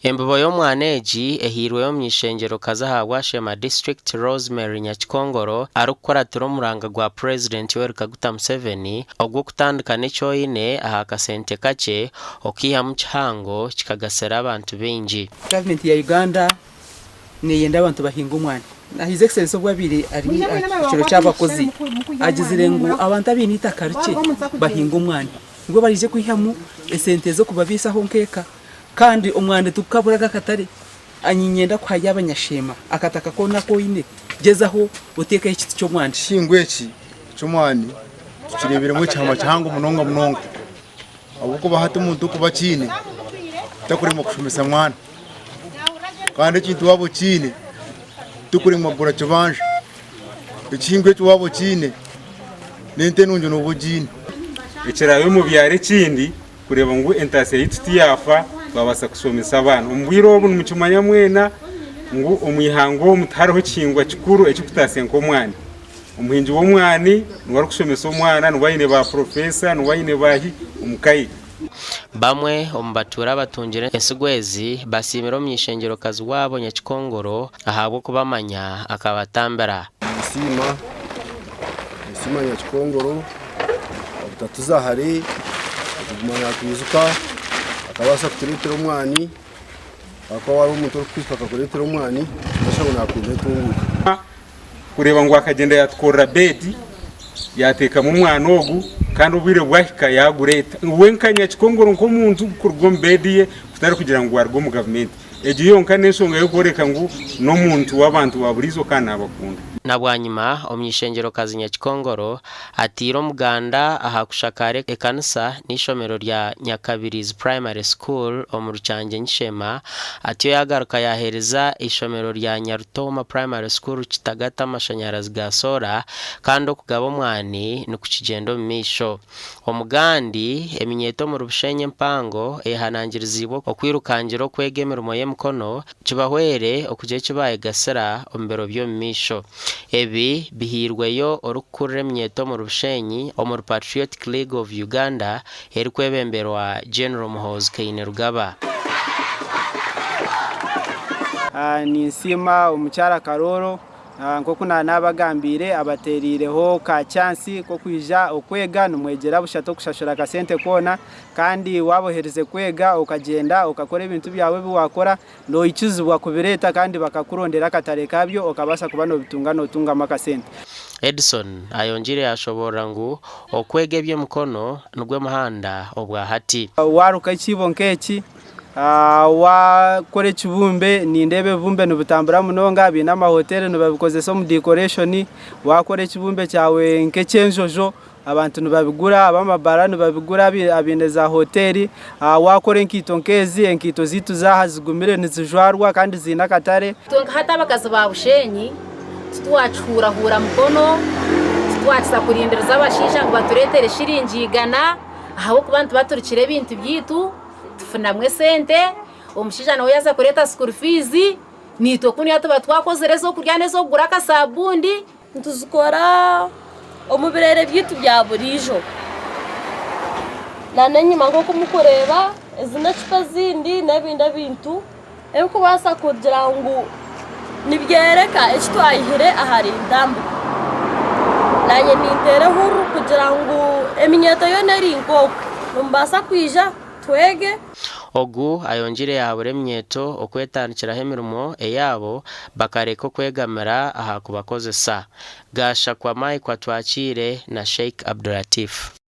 Embibo y'omwana egi ehairweyo omuny'eishengyero-kazi aha Bwashema District, Rosemary Nyakikongoro arikukuratira omuranga gwa Purezidenti Yoweri Kaguta Museveni ogw'okutandika n'eki oine aha kasente kakye okaihamu kihango kikagasira abantu baingi. Gavumenti ya Uganda neyenda abantu bahinge omwani. Na His Excellency obu abaire ari aha kiro ky'abakozi agizire ngu abantu abaine eitaka rikye bahinge omwani nibwo baraije kwihamu esente z'okubabaisaho nk'eka. Kandi omwani tigukaburaga akatare. Niinyenda kuhayo abanyasheema akataka koona aku oine, gyezaho oteekeho ekiti ky'omwani. Ekihingwa eki eky'omwani tukireebiremu ekihama kihango munonga munonga ahabw'okuba hati omuntu okuba akiine takuremwa kushomesa mwana kandi ekintu waaba okiine tokuremwa kugura kibanja, ekihingwa eki waaba okiine n'ente enungi nooba ogiine. Ekiraabe omu byaro ekindi kureeba ngu entaasya yaitu tiyaafa twabaasa kushomesa abaana. Omu bwire obu nimukimanya mwena ngu omu ihanga omu tihariho ekihingwa kikuru ekirikutaasya nk'omwani. Omuhingi w'omwani niwe arikushomesa omwana, niwe aine ba purofeesa, niwe aine baahi omu ka ye. Bamwe omu batuura abatungire ensigo ezi basiimire omuny'eishengyerokazi waabo Nyakikongoro ahabw'okubamanya akabatambira. Ninsiima, ninsiima Nyakikongoro obutatuza hare, okuguma natwijuka akabaasa kutureetera omwani ahakuba waaba omuntu orikukwijuka akakureetera omwani nikimanyisa ngu naakunda entunguuka. Kureeba ngu akagyenda yaatukorera beedi yaateekamu omwana ogu kandi obwire bwahika yaagureeta. We nka Nyakikongoro nk'omuntu kuruga omu beedi ye kutari kugira ngu gwaruga omu gavumenti. Egyo yonka n'enshonga y'okworeka ngu n'omuntu w'abantu ba buriijo kandi naabakunda. Na bwanyima, omuny'eishengyerokazi Nyakikongoro ataire omuganda aha kushakaara ekanisa n'eishomero rya Nyakabirizi Primary School omu Rukyangye Nyishema, atyo yaagaruka yaaheereza eishomero rya Nyarutooma Primary School Kitagata amashanyarazi ga soora kandi okugaba omwani nikukigyenda omu maisho. Omugandi, eminyeeto omuri Bushenyi empango eyehanangiriziibwe okwirukangira okwega emirimo y'emikono kibahwere okugira eki baayegasira omu biro by'omu maisho. Ebi bihairweyo orikukurira eminyeeto omuri Bushenyi omuri Patriotic League of Uganda erikwebemberwa General Muhoozi Kainerugaba. Ninsiima omukyara Karooro Nk'oku naabagambiire, abateereireho ka chansi k'okwija okwega, nimwegyera busha tokushashura akasente koona, kandi waaba oherize kwega okagyenda okakora ebintu byawe ebi waakora, noikizibwa kubireeta kandi bakakurondera akatare kaabyo okabaasa kuba noobitunga nootungamu akasente. Edson ayongyeire yaashoboorora ngu okwega eby'emikono nigwo muhanda obwa hati. Waaruka ekiibo nk'eki, Waakora ekibumbe, nindeeba ebibumbe nibitambura munonga, baine amahoteeri nibabikozesa omu decoration, waakora ekibumbe kyawe nk'ekyenjojo abantu nibabigura, ab'amabara nibabigura abaine za hoteeri, waakora enkaito nk'ezi, enkaito zaitu zaaha zigumire nizijwarwa kandi ziine akatare. Itwe nka hati abakazi ba Bushenyi titwakihuurahuura mukono, titwakiza kurindiriza abashaija ngu batureetere shiringi igana ahabw'okuba nituba turukire ebintu byaitu. Tufunamu esente, omushaija nawe yaaza kureeta school fees, naitwe kunu tuba twakozire ez'okurya n'ez'okugura akasabuuni. Nituzikora omu bireere byaitu bya buriijo. N'enyima nk'oku murikureeba ezi n'ecupa ezindi n'ebindi ebintu ebirikubaasa kugira ngu nibyoreka eki twayihire ahari ntambika. Naanye ninteera ehururu kugira ngu eminyeeto yoona eri nk'okwo nimubaasa kwija twege. Ogu ayongyeire yahabura eminyeeto okwetandikiraho emirimo eyaabo bakareka okwegamira aha kubakozesa. Gashakwa Mike Atwakiire na Sheikh Abdulatif.